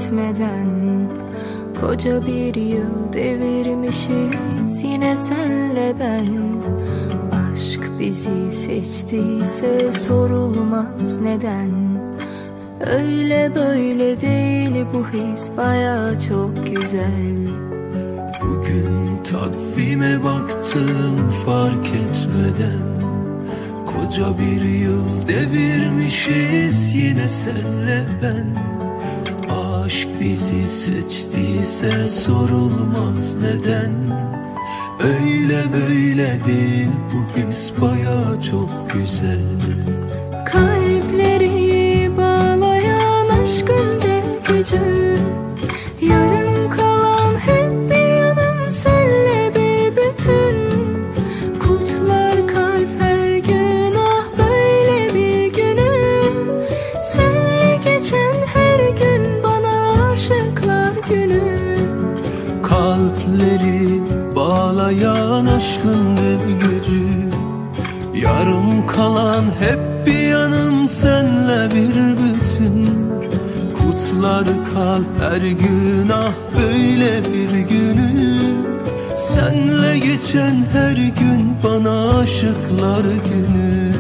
etmeden Koca bir yıl devirmişiz yine senle ben. Aşk bizi seçtiyse sorulmaz neden. Öyle böyle değil bu his, baya çok güzel. Bugün takvime baktım fark etmeden, koca bir yıl devirmişiz yine senle ben. Aşk bizi seçtiyse sorulmaz neden. Öyle böyle değil bu his, baya çok güzel. Kalpleri bağlayan aşkın dev gücü, yarım kalan hep bir yanım senle bir bütün. Kutlar kalp her gün, ah böyle bir günü. Senle geçen her gün bana aşıklar günü. Kalpleri bağlayan aşkın dev gücü, yarım kalan hep bir yanım senle bir bütün. Kutlar kalp her gün, ah böyle bir günü. Senle geçen her gün bana aşıklar günü.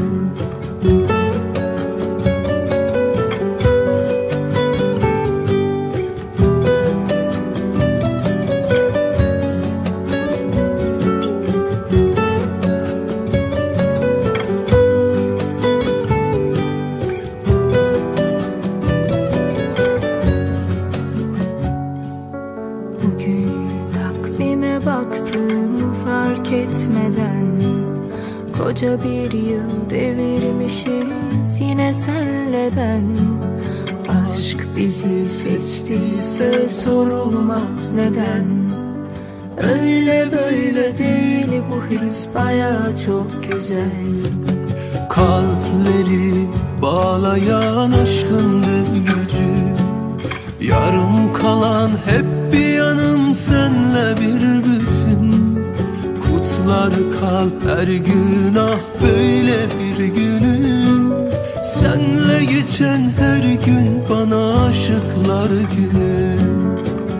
Bugün takvime baktım fark etmeden, koca bir yıl devirmişiz yine senle ben. Aşk bizi seçtiyse sorulmaz neden. Öyle böyle değil bu his, baya çok güzel. Kalpleri bağlayan aşkın dev gücü, yarım kalan hep bir yanım senle bir bütün. Kutlar kalp her gün, ah böyle bir günü. Senle geçen her gün bana aşıklar günü.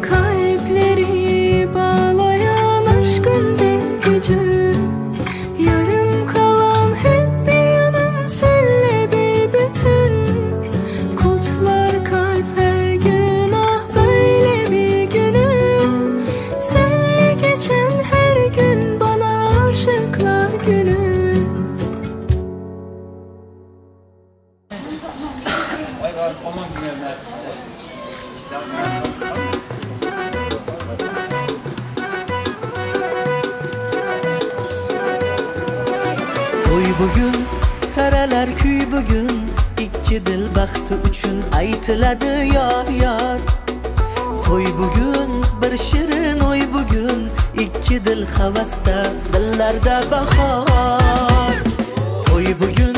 Kalpleri bağlayan aşkın dev gücü, yarım kalan hep bir yanım senle bir bütün. Kutlar kalp her gün, ah böyle bir günü. Senle geçen her gün bana aşıklar günü. To'y bugun, taralar kuy bugun, ikki dil baxti uchun aytiladi yor yor. To'y bugun, bir shirin o'y bugun, ikki dil havasda, dillarda bahor. To'y bugun,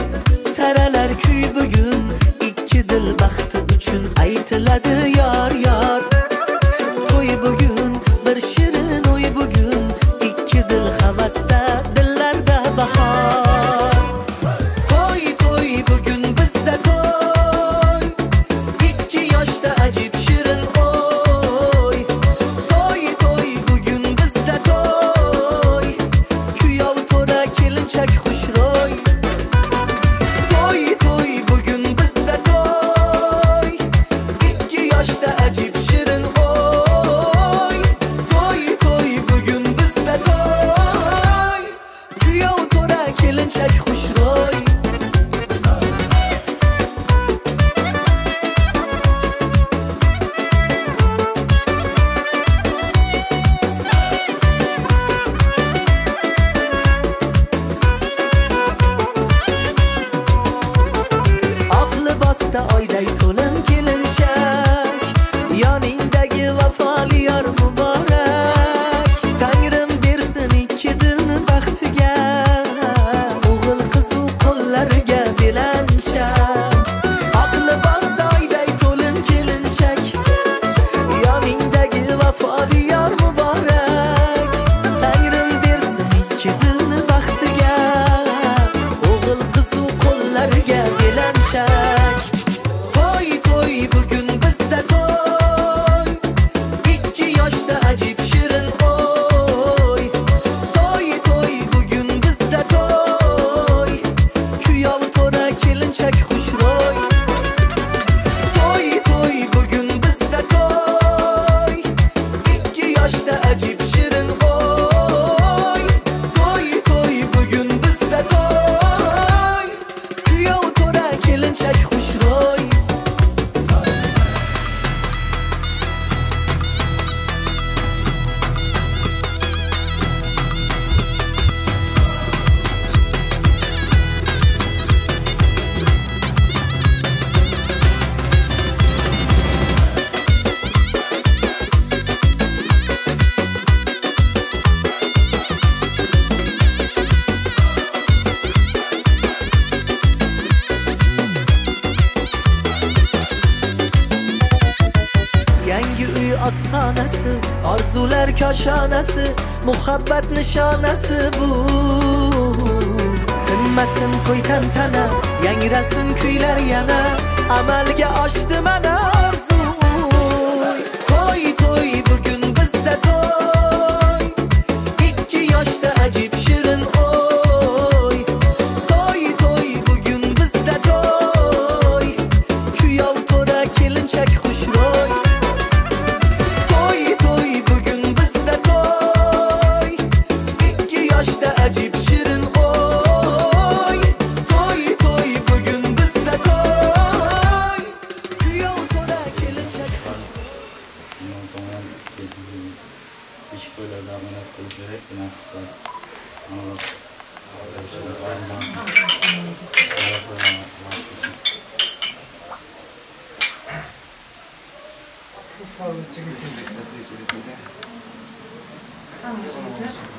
taralar kuy bugun, ikki dil baxti uchun aytiladi yor yor. To'y bugun, bir shirin o'y bugun, ikki dil havasda, dillarda bahor. To'y to'y bugun bizda to'y, ikki yoshda ajib shirin o'y. To'y to'y bugun bizda to'y, kuyov to'ra kelinchak xushro'y. To'y to'y bugun bizda to'y, ikki yoshda ajib shirin o'y. To'y to'y bugun bizda to'y, kuyov to'ra kelinchak xushro'y. Oq libosda oyday to'lin kelinchak, yoning ostonasi, orzular koshonasi, muhabbat nishonasi bu. Tinmasin to'y tantana, yangrasin kuylar yana, amalga oshdi mana orzu. To'y to'y bugun bizda to'y, ikki yoshda ajib shirin o'y. To'y to'y bugun bizda to'y, kuyov to'ra kelinchak xushro'y. To'y to'y bugun bizda to'y, ikki yoshda ajib shirin o'y. To'y to'y bugun bizda to'y, kuyov to'ra kelinchak xushro'y. Bundan so'ng beshik to'ylarda amaliyot qilish kerak, nasib qilsa. Hey,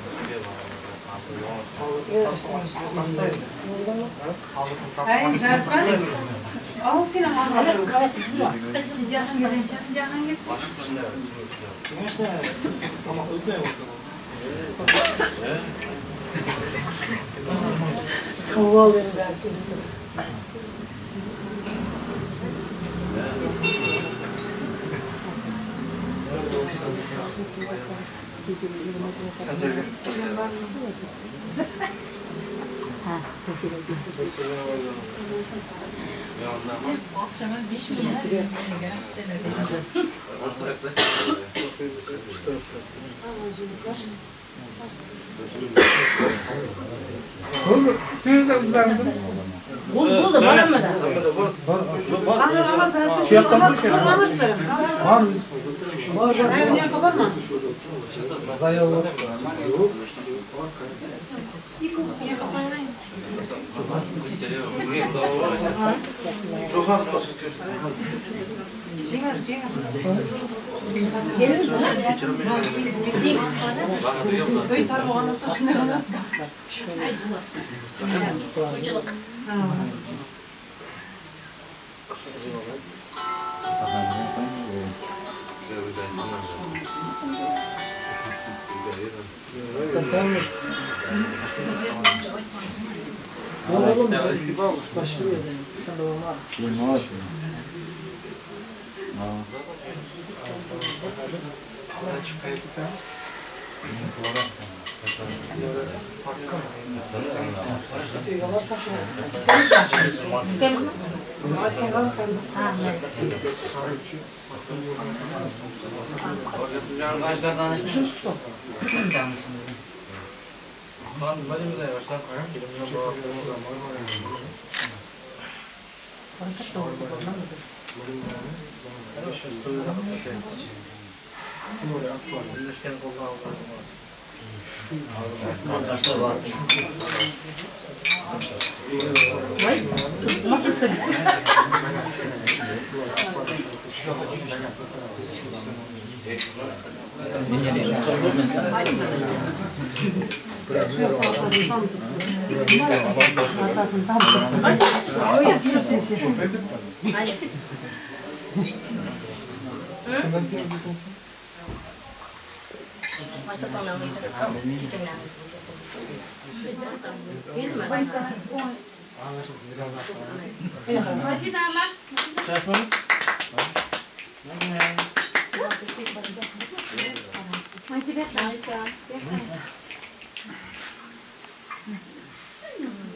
Zarfan.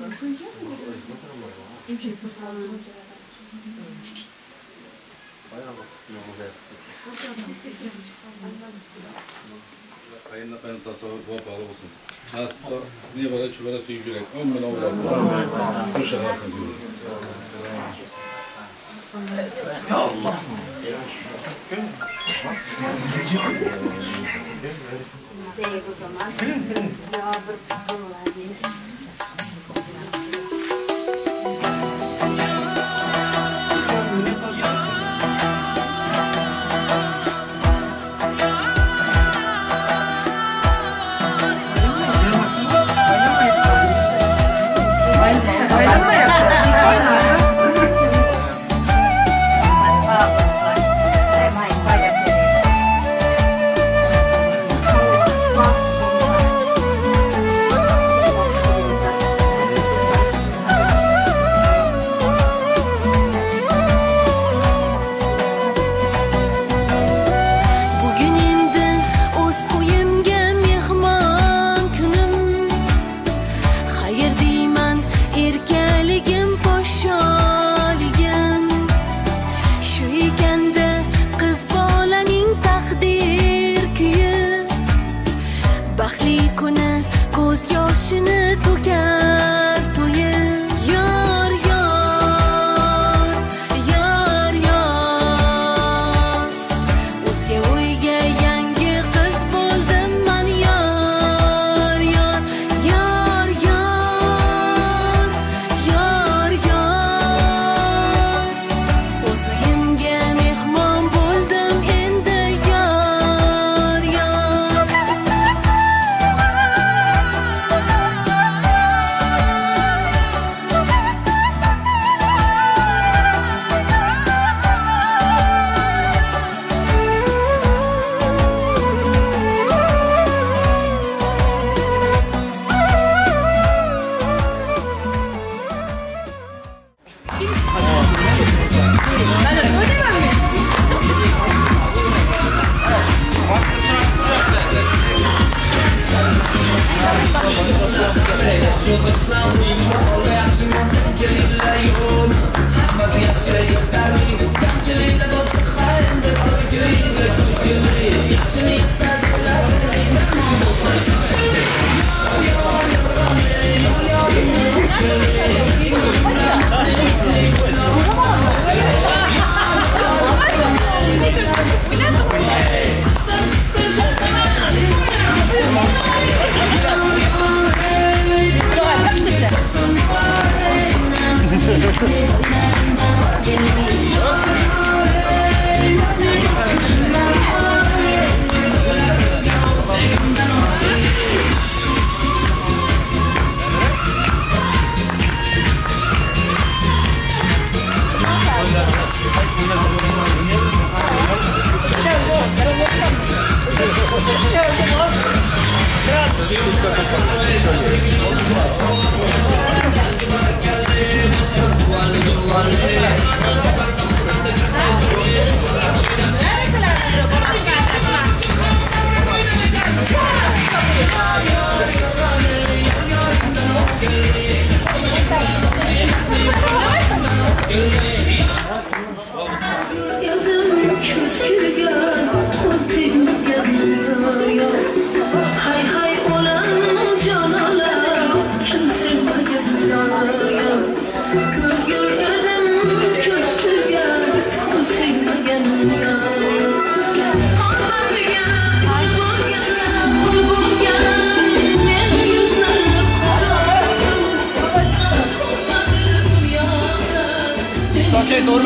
Al seni Jahongir. Kayınla kaynatası babalı olsun. Nasipse ne var çubara suyu yürek. 10 bin avrat. Kuş arasın diyoruz. Ya Allah. O zaman. Ya bir kısmı var.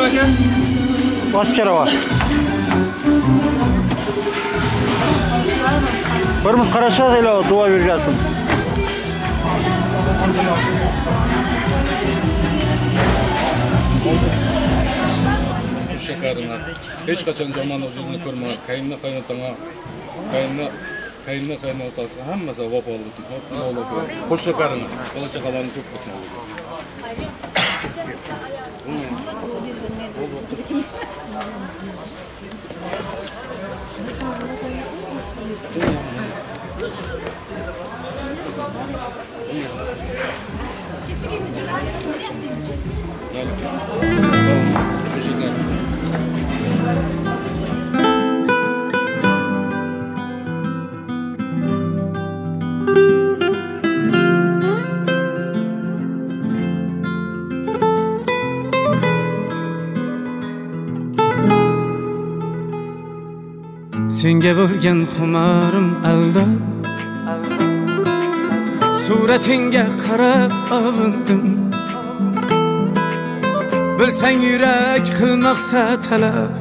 Aka? Bosh bar. Birimiz qarashaq ila duo bergasin. Shakaringlar. Hech qachon yomonlik yuzini ko'rmagan qayinna qaynotang'a, qayinna qayinna qaynotasi hammasi vafo bo'lsin. Xush shakaringlar. Bola chaqalarini ko'p qilsin Alloh. Senga bo'lgan xumarim alda. Suratingga qarab ovindim. Bilsang yurak qilmoqsa talab.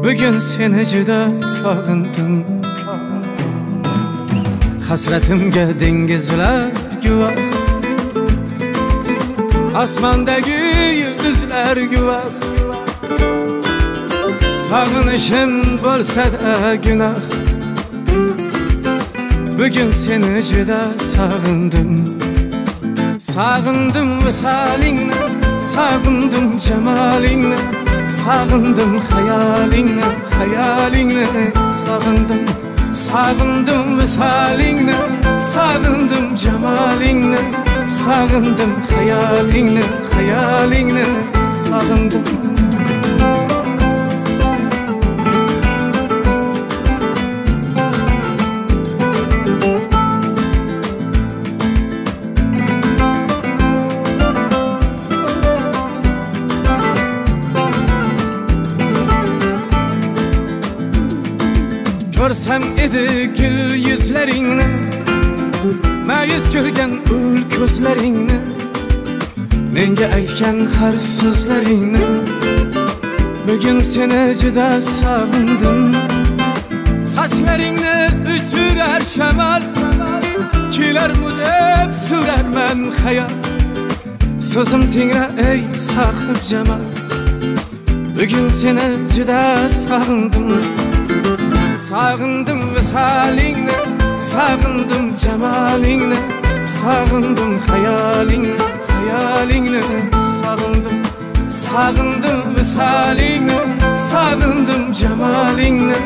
Bugun seni juda sog'indim. Hasratimga dengizlar guvoh. Osmondagi yulduzlar guvoh. Sog'inishim bo'lsa-da gunoh. Bugun seni juda sog'indim. Sog'indim visalingni, sog'indim jamolingni, sog'indim xayolingni, xayolingni sog'indim. Sog'indim visalingni, sog'indim jamolingni, sog'indim xayolingni, xayolingni sog'indim. Ko'rsam edi gul yuzlaringni, ma'yus ko'rgan ul ko'zlaringni, menga aytgan har so'zlaringni. Bugun seni juda sog'indim. Sochlaringni uchirar shamol, kelarmi deb so'rarman xayol. So'zim tingla ey sohib jamol, bugun seni juda sog'indim. Sog'indim visalingni, sog'indim jamolingni, sog'indim xayolingni, xayolingni sog'indim. Sog'indim visalingni, sog'indim jamolingni,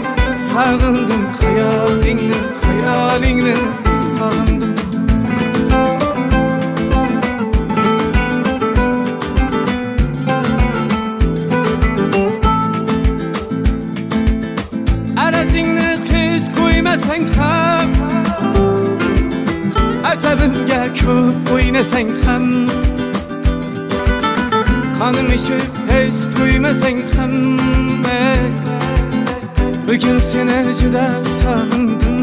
sog'indim xayolingni, xayolingni sog'indim. Arazingni hech qo'ymasang ham, asabimga ko'p o'ynasang ham, qonim ichib hech to'ymasang ham, bugun seni juda sog'indim.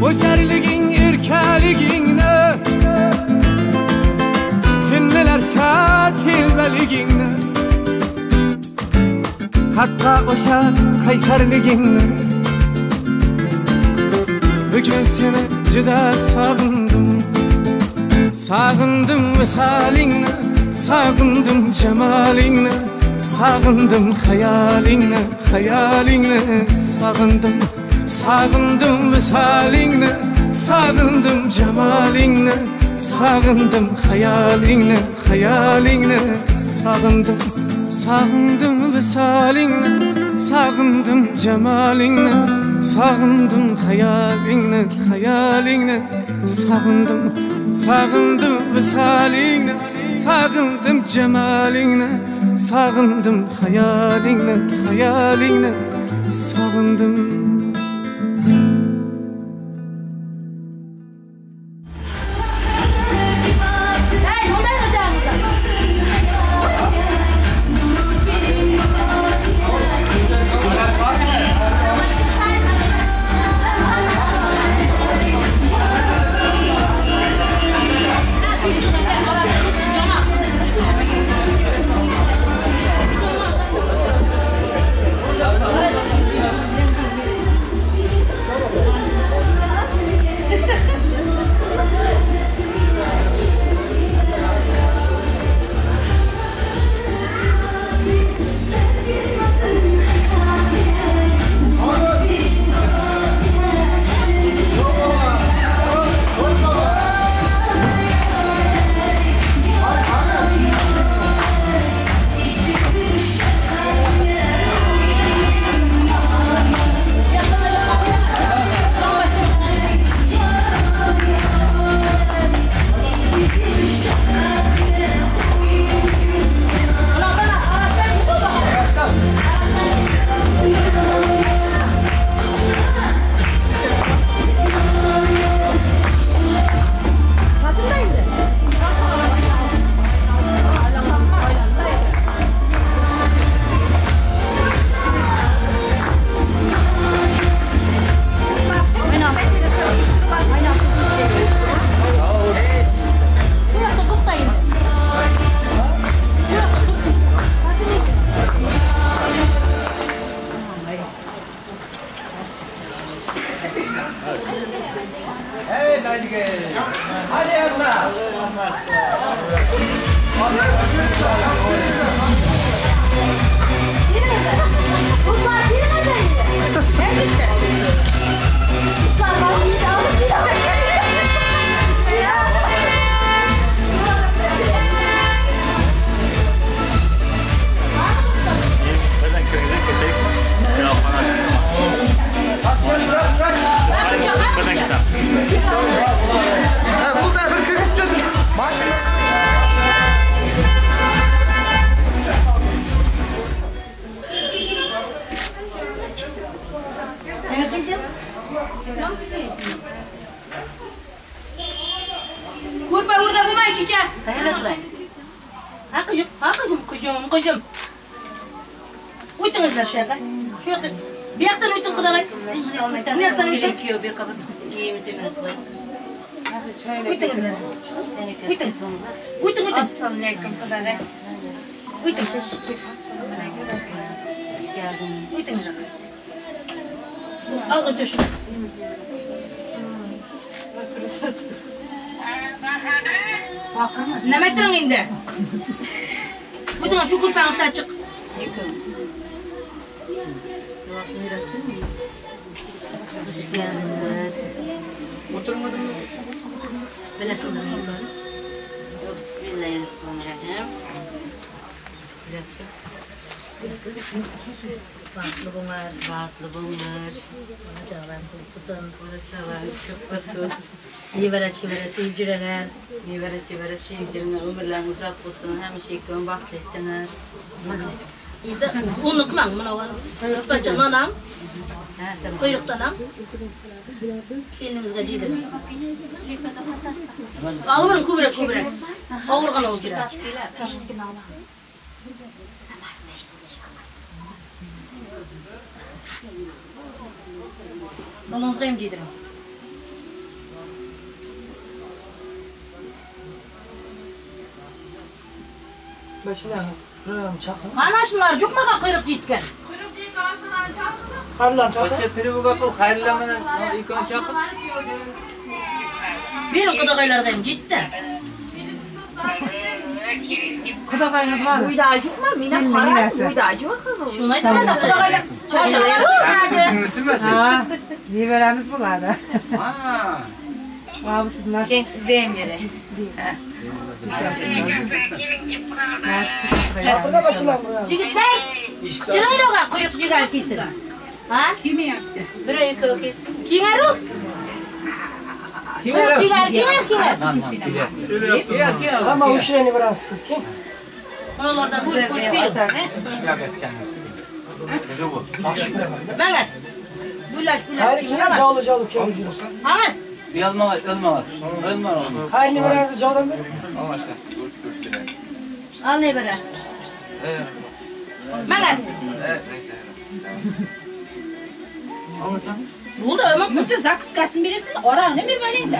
O'jarliging erkaligingni, jinnilarcha telbaligingni, hatto o'sha qaysarligingni. Bugun seni juda sog'indim. Sog'indim visalingni, sog'indim jamolingni, sog'indim xayolingni, xayolingni sog'indim. Sog'indim visalingni, sog'indim jamolingni, sog'indim xayolingni, xayolingni sog'indim. Sog'indim visalingni, sog'indim jamolingni, sog'indim xayolingni, xayolingni sog'indim. Sog'indim visalingni, sog'indim jamolingni, sog'indim xayolingni, xayolingni sog'indim. Gyzym. Ötüňizler şu ýaka. Şu ýaka. Bu ýakdan ötüň gudagay. Bu ýakdan ötüň. Ötüňizler. Ötüň. Ötüň ötüň. Assalamu aleyküm gudagay. Ötüň. Ötüňizler. Al önce şunu. Näme etdiň indi? Ötüň şu gürpäň üstüne çyk. Hoş geldiniz. Bismillahirrahmanirrahim. Bagtly bolar. Bagtly bolar. Bala-çagalaň köp bolsun. Bala-çagalaň köp bolsun. Nebere-çebere söýüp jüreňer. Nebere-çebere söýüp jüreňer. Ömürleň uzak bolsun. Hemişe ikon bagtly ýaşaňar. Unutmaň muny Parça nanam, kuyrukdanam keliniňizge jiydirin. Alyberin köbürek köbürek. Awurgan bolup jürer. Balaňyzga hem jiydirin. Mana şular jukmaga kuyruk jiytken. Beriň gudagaylarga hem jiytdi. Uyda acıkma, mine karar, uyda acıkma. Şunu aytmadan gudagaylar. Şaşırlar. Ha, neberemiz bular. Babısınlar. Gençsizliğim yeri. Jigitler. Çırayroga kuyruk jigar kiysin. Ha? Kimi yaptı? Bir ayı kökesi. Kinger o? Kuyruk jigar kinger kinger. Ama uşreni biraz kırkin. Oralarda kuş kuş bir. Bana. Bulaş bulaş. Hayır kime cağlı cağlı kemiz. Ana. Hayır ne biraz cağdan bir. Al ne bere? Bana. Buldu ömür. Muncha zakuskasini beripsin, oraqni bermading da.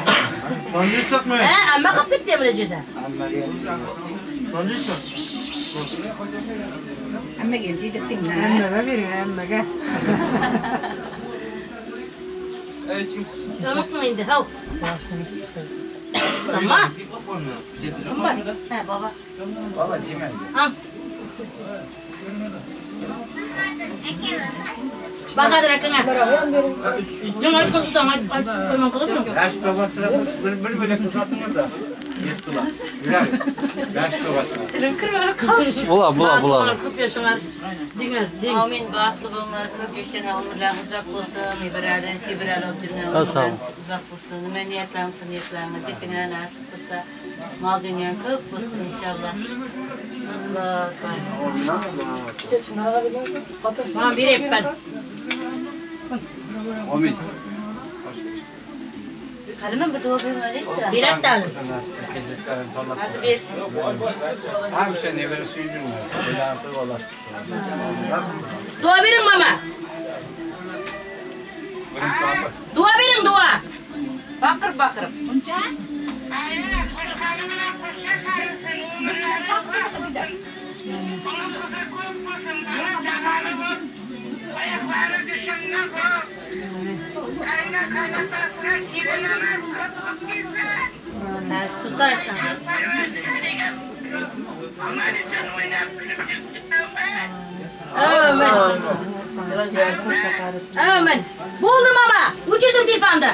He, amma qilib ketdi bir yerda. Hammaga jiydirding. Emmege verin, emmege. Ömür endi, hav. Tamam. He baba. Ha. Bahadır akına. Yok ay kızdan ay ay koyman kılıp mı? Yaş babasına bir, bir bölek uzattınız da. Yırttılar. Güler. Yaş babasına. Dilim kırmalı kalmış. Bula, bula, bula. Köp yaşanar. Dinger, ding. Amin. Bahtlı bollar, köp yaşanar, ömürler uzak bolsun. Neberelerden çebirer olup jürgen Ha, sağ ol. ömürler uzak bolsun. Nime niyetlerin olsa niyetlerine jetine nasip bolsa. Mal dünyan köp bolsun inşallah. Allah Ekber. Bana bir hep ben. Amin. Karımın bir dua bermeli. Bir et tane. Hadi bersin. Hemşe neveri suyu Dua verin mama. Dua verin dua. Bakır bakırıp. Tutar. Amin. Amin. Buldum ama. Uçurdum telefonu.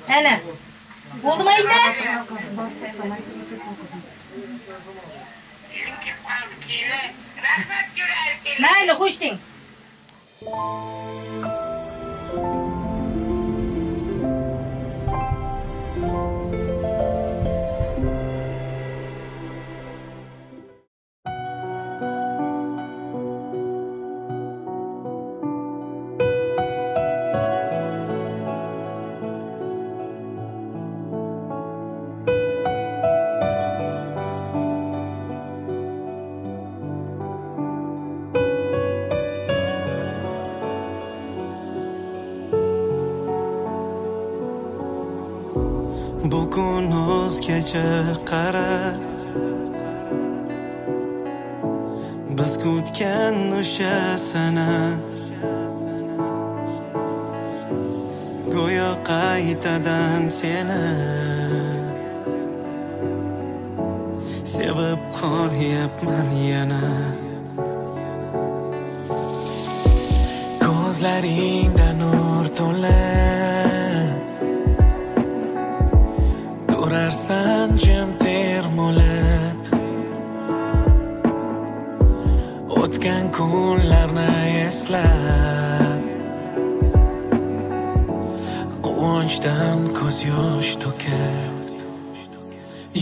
Ana. Buldum ayda. Mayli, xush deng. Bugun o'zgacha qara. Biz kutgan o'sha sana Go'yo qaytadan seni Sevib qolyapman yana. Ko'zlaringda nur to'la, Turarsan jim termulib. O'tgan kunlarni eslab, Quvonchdan ko'z yosh to'kib.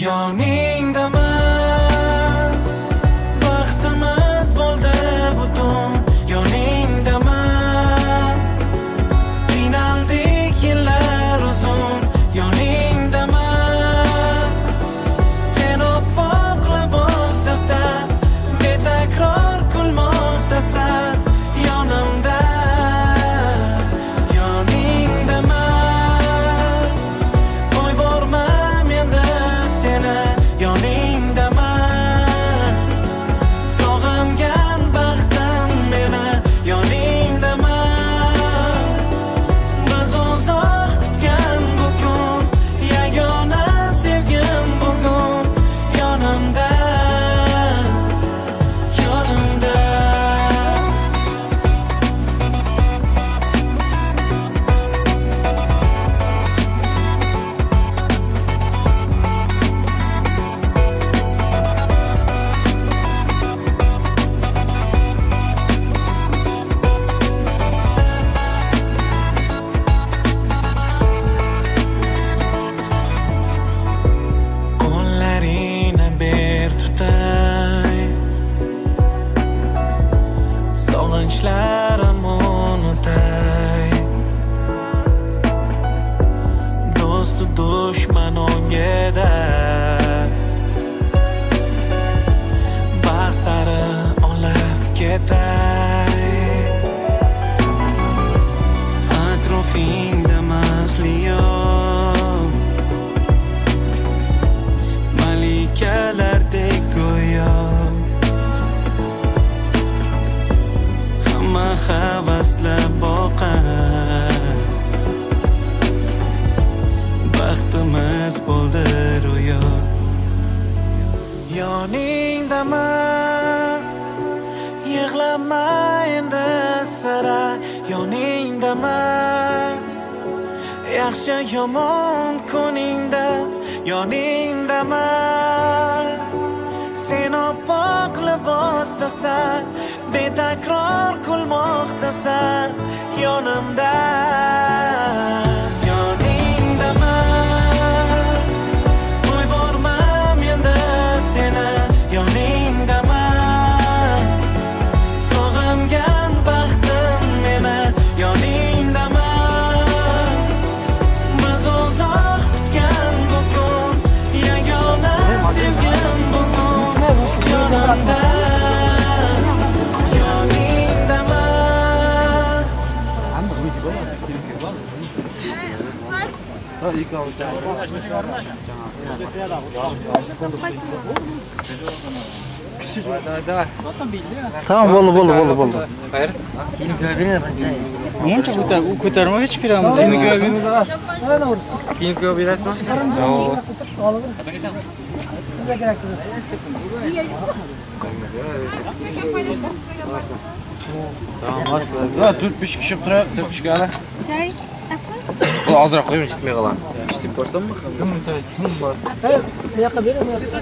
Yoningdaman, baxtimiz bo'ldi butun. Yoningdaman, qiynaldik yillar uzun. Yoningdaman, sen oppoq libosdasan, betakror kulmoqdasan. Yonimda, yoningdaman, qo'yvorma menda seni. Yoningdaman, sog'ingan baxtim meni. Yoningdaman, biz uzoq kutgan bu kun, yagona sevgim bugun. Yonimda, yonimda. Qo'llaringni ber tutay, sog'inchlarim unutay. Do'st dushman o'ngida, baxt sari olib ketay. Atrofingda mahliyo, malikalardek go'yo. Hamma havaslab boqar, baxtimiz bo'ldi ro'yo. Yoningdaman, yig'lama endi sira. Yoningdaman, yaxshi yomon kuningda. Yoningdaman, sen oppoq libosdasan, betakror kulmoqdasan. Yonimda, yoningdaman, qo'yvorma menda seni. Yoningdaman, sog'ingan baxtim meni. Yoningdaman, biz uzoq kutgan bu kun, yagona sevgim bugun. Yonimda, yoningdaman. Tamam oldu oldu oldu oldu. Hayır. Muncha ko'tarma hech kiramiz. Kiyim ko'p berasizmi? Yo'q. Tamam. 4-5 kishi turib, tushgani. Bu ozroq qo'yib yetmay qoladi. Ishlab ko'rsammi? Bu yoqqa bering, bu yoqqa.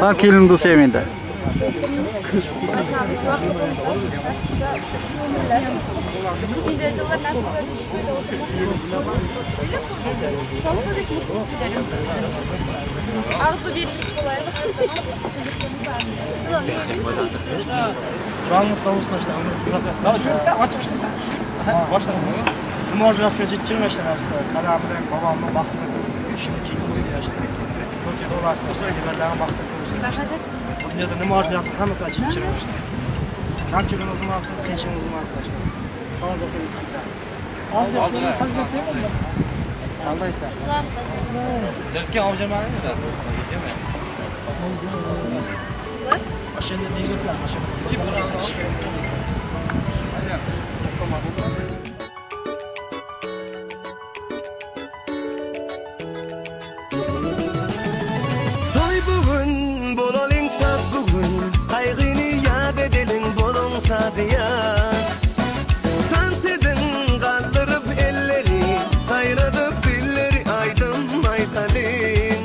Tam kelinimni sevmaydi. Başlamız vaqti bo'lsa, nasib bo'lsa, umrlar. Yıllar nasip bo'lsa, böyle oturmak nasip bo'lsa. Öyle mi? Sonsuza dek mutluluk dilerim. Ağzı birlik kolaylık her zaman. Çalışsanız. Janyň sag bolsun işte, ömrüň uzak ýaşasyn. Sen açyk işlesen. Başla. Nima orzular жеткирмей işte, Kalamdan babamның baxtini ko'rsin, 3 yil bo'lsa yashdi. 4 yil ulaştı, nevaralarim baxtini ko'rsin. Bu dunyoda nima orzulayapmiz, hammasini жеткирмей işte. Kamchiligimiz bo'lmasin, qiyinchiligimiz bo'lmasin işte. Tamam zaten Az gap, soz gap deyman. Qandaysan? Zirtgan olib kelmadingmi? Mashinada mejnutlar, mashinada. Ichib Toy bugun bo'laling shod bugun Qayg'ini yad edeling bo'ling shadiya Dans edin qaldırıp elleri Sayradıp dilleri aydın aytalin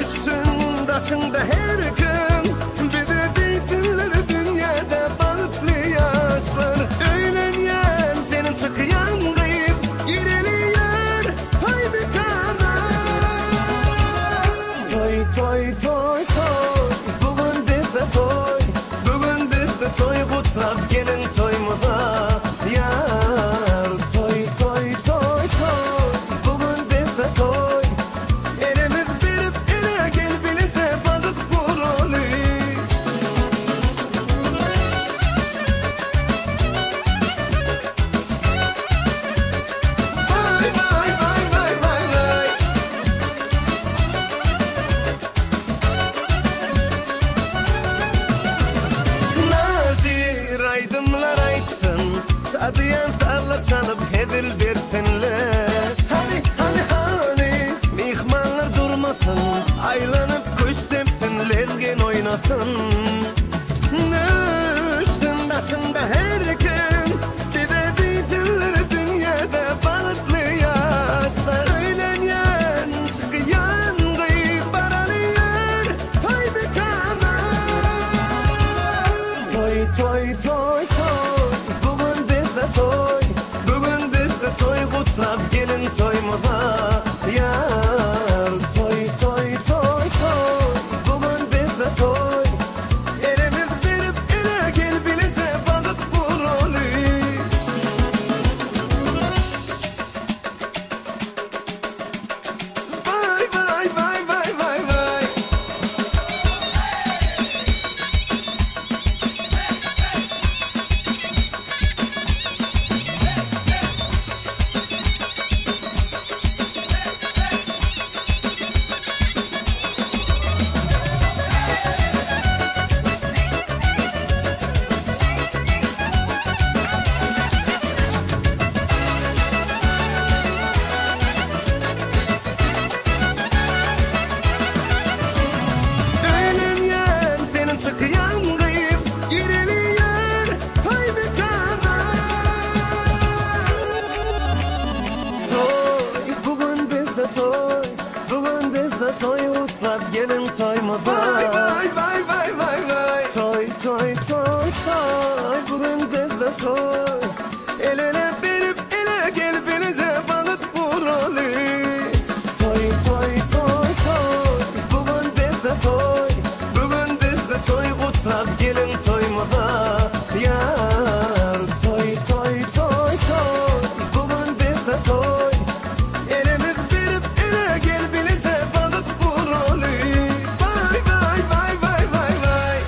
Üstün daşında her kim Bize deysinler dünyada balıklı yaşlar Öylenyen senin çıkyan kıyıp Gireliyor toy mekana Toy toy toy toy Bugün bizde toy Bugün bizde toy kutlap gelin toyumuza Yar toy toy toy toy Bugün bizde toy Elimiz berip ele gel bilece balık kurulu Vay vay vay vay vay vay Nazir aydınlar aytsın Sadıyan sağlar sanıp hezil bersinler Hani hani hani Mihmanlar durmasın Aylanıp kuş tepsin Lezgin oynasın Üstün başında her kim Bize deysinler dünyada balıklı yaşlar Öylenyen çıkyan kıyıp baralıyor Toy mekana Toy toy toy toy Bugün bizde toy Bugün bizde toy kutlap gelin toyumuza Yar toy toy toy toy Bugün bizde toy Elimiz berip ele gel bilece balık kurulu Vay vay vay vay vay vay Öylenyen senin çıkyan kıyıp Gireliyor toy mekana Toy bugün bizde toy Bugün bizde toy utlap gelin toyumuza Vay vay vay vay vay vay Toy toy toy toy Bugün bizde toy El ele berip ele gel bilece balık vuralı Toy toy toy toy Bugün bizde toy Bugün bizde toy kutlap gelin toyumuza Yar toy toy toy toy Bugün bizde toy Elimiz berip ele gel bilece balık vuralı Vay vay vay vay vay vay.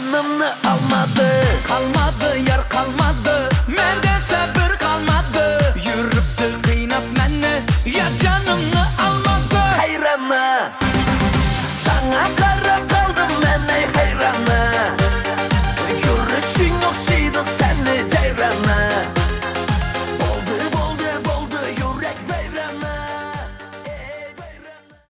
Janymny almady. Kalmady, yar kalmady. Mende sebep.